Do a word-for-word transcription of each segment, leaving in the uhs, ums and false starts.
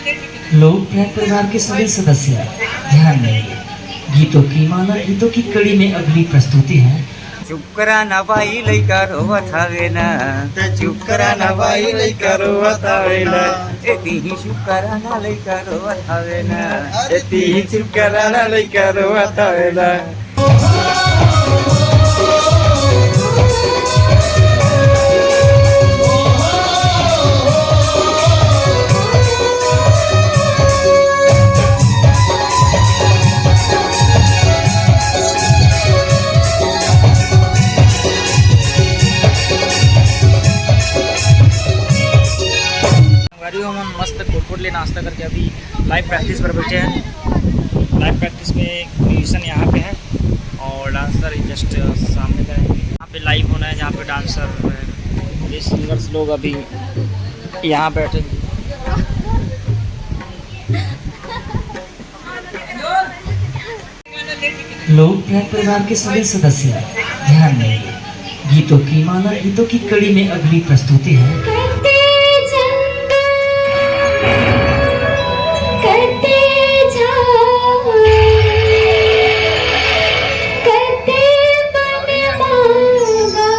लोक प्रेम परिवार के सभी सदस्य ध्यान देंगे। गीतों की माला गीतों की कड़ी में अगली प्रस्तुति है। चुप करा ना बाई, लइका रोवत हवे ना। ते चुप करा ना बाई, लइका रोवत हवे ना। ए तिही चुप करा ना, लइका रोवत हवे ना। ए तिही चुप करा ना, लइका रोवत हवे ना। संगवारी हो, हमन मस्त कोटकोट ले नाश्ता करके अभी लाइव प्रैक्टिस पर बैठे हैं। लाइव प्रैक्टिस में म्यूजिशियन यहाँ पे है और डांसर जस्ट सामने का है। यहाँ पे लाइव होना है, जहाँ पे डांसर है, ये सिंगर्स लोग अभी यहाँ बैठे हैं। लोक प्रेम परिवार के सभी सदस्य ध्यान देंगे। गीतों की माला गीतों की कड़ी में अगली प्रस्तुति है। कते जंगल, कते झाड़, कते बन मांगा।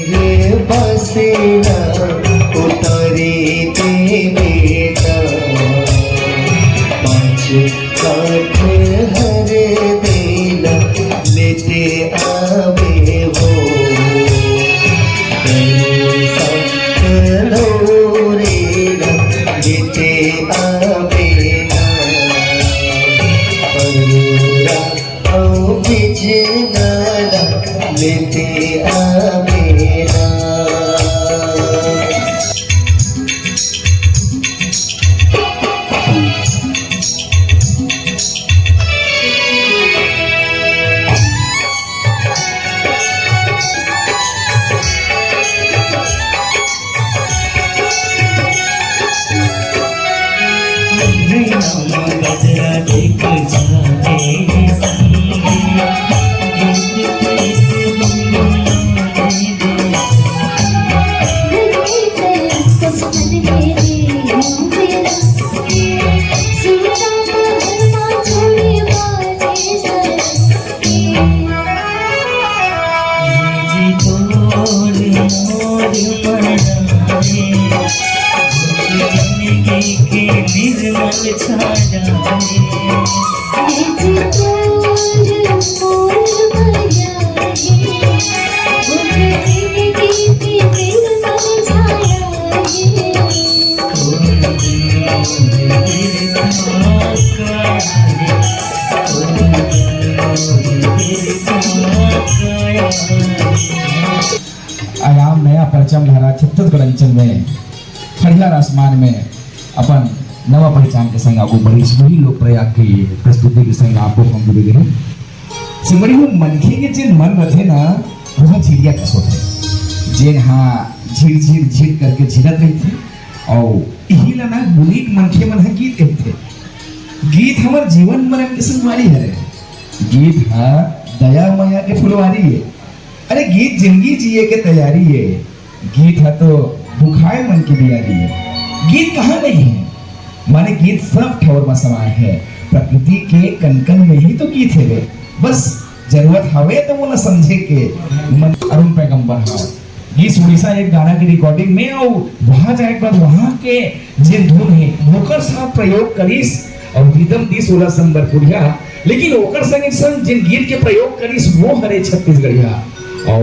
तेरे बसेरा उतारे दे बेटा, पाँच काठ हर देना लेते आवे वो। कल संत लोरेला लेते आवे ना। अरुरा अउ बिजनरा लेते आवेला। आयाम नया परचम लहरा छत्तीसगढ़ अंचल में, फरियार आसमान में अपन नवा पहचान के संग आगू बढ़िस। वही लोक प्रयाग के प्रस्तुति के संग आपको हम जुड़े रहे। संगवारी हो, मनखे के जेन मन रथे ना, वह चिड़िया कस होथे, जेन हा झिर झिर झिर करके झिरत रहिथे, अउ इही ला ना गुनीक मनखे मन ह गीत कहिथे। गीत हमर जीवन मरण के संगवारी हरे। गीत ह दया मया के फुलवारी ए। अरे गीत जिंदगी जिए के तैयारी ए। गीत ह तो भुखाए मन के बियारी ए। गीत कहाँ नहीं है? माने गीत सब ठौर म समाए हे। प्रकृति के कन-कन में ही तो गीत हेवे। बस जरूरत हवे तो ओला समझे के। मन अरुण पैगंबर ह गीत उड़ीसा एक गाना के रिकॉर्डिंग में, अउ वहाँ जाए के बाद वहाँ के जे धुन हे, ओकर साथ प्रयोग करिस अउ रिदम दिस ओला संबलपुरिया, लेकिन ओकर संगे संग जेन गीत के प्रयोग करिस, वो हरे छत्तीसगढ़िया। अउ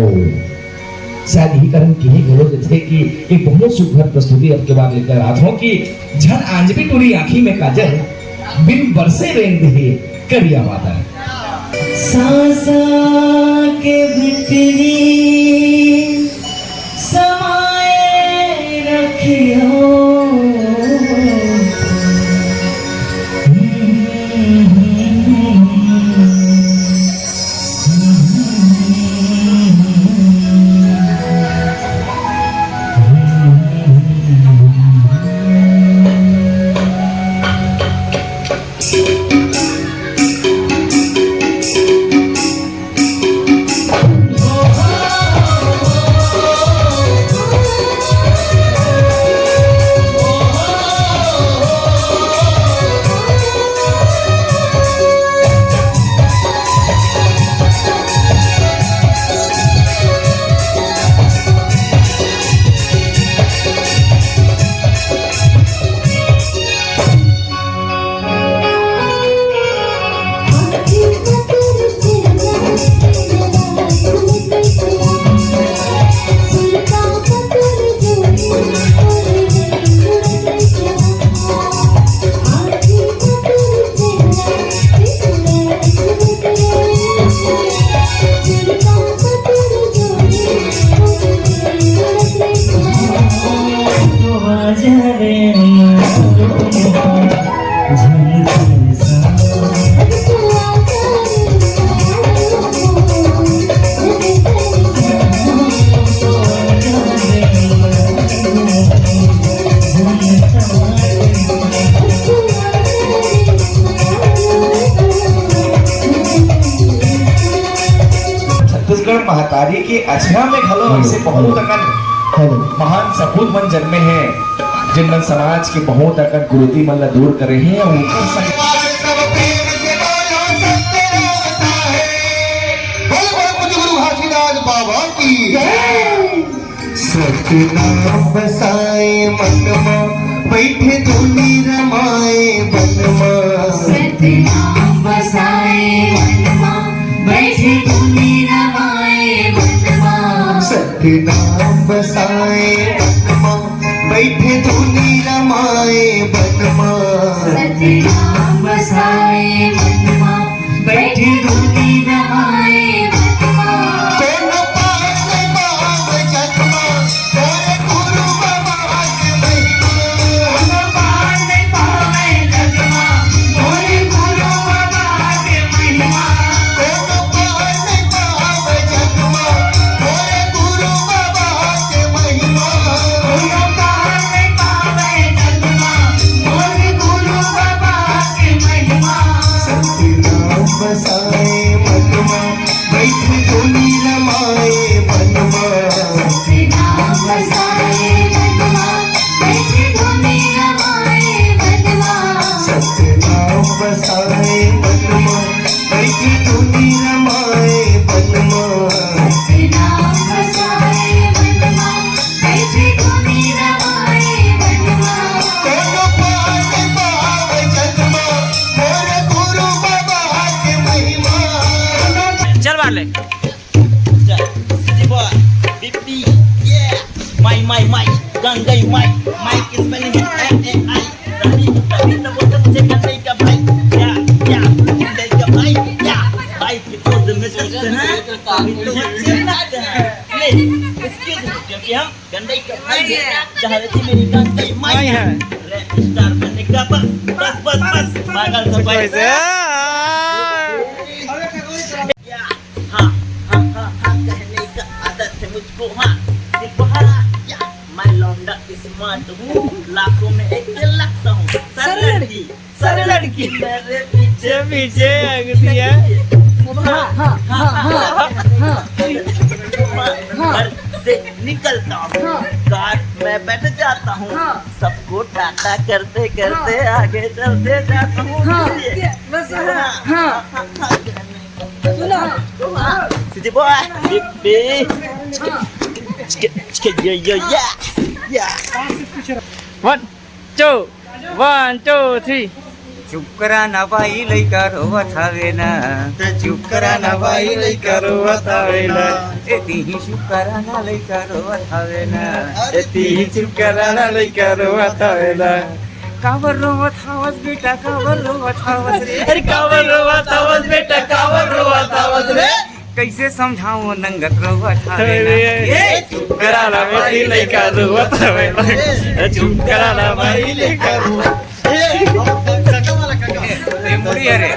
शायद यही कारण किहे घलो देथे कि एक बहुत सुघर प्रस्तुति अब के बाद लेकर आत हों कि झन आंजबे टूरी आँखी में काजल, बिन बरसे रेंग देहे करिया बादल। सांसा के भीतरी समाए रखियो। छत्तीसगढ़ महतारी के अचरा में घलो ऐसे बहुत अकन महान सपूत मन जन्मे हैं, जिन मन समाज के बहुत अकन कुरीति मन ला दूर करे हैं और ओकर संग बोल बोल पूज्य गुरु घासीदास बाबा की जय। सतनाम बसाए मन मा बैठे धुनी रमाए मन मा। सतनाम बसाए मन मा बैठे धुनी रमाए मन मा। सतनाम बसाए मन मा बैठे धुनी रमाए मन मा। सतनाम बसाए मन मा बैठे धुनी रमाए मन मा। कोनो पार नहीं पावे जग मा, तोरे गुरु बाबा के महिमा। कोनो पार नहीं पावे जग मा, तोरे गुरु बाबा के महिमा। कोनो पार नहीं पावे जग मा, तोरे गुरु बाबा के महिमा। कोनो पार नहीं पावे जग मा, तोरे गुरु बाबा के महिमा। सतनाम बसाए मन मा, बैठ धुनी रमाए मन मा। सतनाम बसाए मन मा, बैठ धुनी रमाए मन मा। सतनाम बसाए मन मा, बैठ धुनी रमाए मन मा। सतनाम बसाए मन मा, बैठ धुनी रमाए मन मा। कोनो पार नहीं पावे जग मा, मोर गुरु बाबा के महिमा। चल बाले। City boy, B P, yeah. My, my, my, Gangai my, my Ki spelling है M A I। रवि, रवि तो बोलते मुझे गंगई का भाई, क्या, क्या, गंगई का भाई, क्या, भाई की pose में चलते हैं, अभी तो बच्चे लगते हैं। Please, excuse me, क्योंकि हम गंडई का भाई है, चाहे थी मेरी गंडई माई है। Rap star बनने का बस, बस, बस, बस, पागल सब भाई से। हाँ, हाँ, हाँ, हाँ, कहने का आदत है मुझको, हाँ, सिपहा, या, मैं लौंडा smart हूँ, लाखों में एक लगता हूँ, सर लड़की। सारे लड़की मेरे पीछे पीछे अंगतिया। हाँ, हाँ, हाँ, हाँ, हाँ। घर से निकलता हूँ, हाँ। कार में बैठ जाता हूँ, हाँ। सबको टाटा करते करते, हाँ। आगे चलते जाता हूँ। हाँ। बस, हाँ। हाँ। सुनो। City boy, B P। हाँ। ये, ये, ये, ये। One, two, one, two, three। चुप करा ना भाई, लइका रोवत हवे ना। चुप करा ना भाई, लइका रोवत हवे ना। ए तिही चुप करा ना, लइका रोवत हवे ना। ए तिही चुप करा ना, लइका रोवत हवे ना। काबर रोवत हवस बेटा, काबर रोवत हवस रे? अरे काबर रोवत हवस बेटा, काबर रोवत हवस रे? कैसे समझाऊं नंगत रोवत हवे ना। अरे, ए, चुप करा ना भाई, लइका रोवत हवे ना। ए, चुप करा ना भाई, लइका रोवत। ए, ए, मुड़ी अरे।